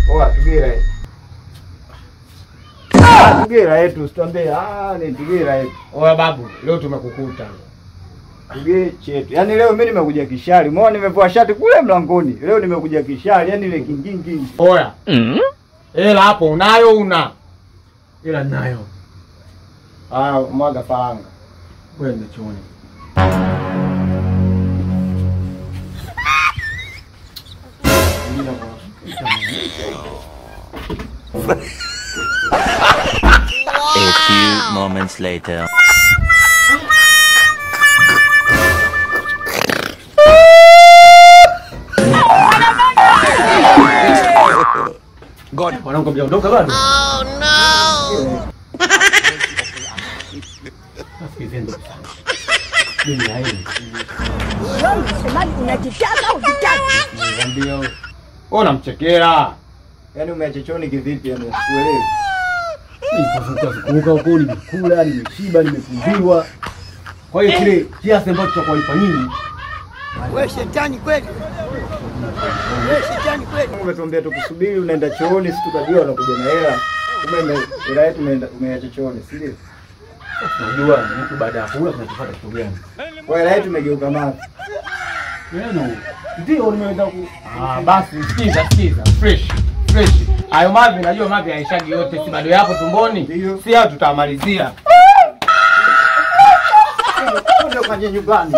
Poa, tugera yetu. Tugera yetu, usituambie ni tugera yetu. Oya babu, leo tumekukuta. Tugee chetu. Yaani leo mimi nimekuja kishari. Umeona nimevua shati kule mlangoni. Leo nimekuja kishari, yaani ile kingingi. Oya. Hela hapo unayo una? Hela nayo. Mwaga faranga. Wewe ndio chooni. A few moments later. God, wanangu mjaondoka bado? Oh no. Nasikizeni ndugu zangu. Mimi haini. Wewe unasemaje, unajitaka ujitaki? Niambia wewe. Wewe unamchekea. Yaani umeacha chooni kivipi yani sikuelewi. Nilipozunguka huko nimekula, nimeshiba, nimepumbiwa. Kwa hiyo kile kiasi ambacho tutakuwalipa nyinyi. Wewe shetani kweli. Wewe shetani kweli. Umetuambia tukusubiri unaenda chooni, si tukajua unakuja na hela. Kumbe hela yetu umeacha chooni, si ndio? Unajua mtu baada ya kula kinachofuata kitu gani? Kwa hela yetu imegeuka maji. Neno. Ndio nimeweza ku basi sikiza sikiza. Fresh. Fresh. Hayo mavi najua mavi haishagi yote, si bado yapo tumboni. Si hayo tutamalizia. Ndio kwenye nyumbani.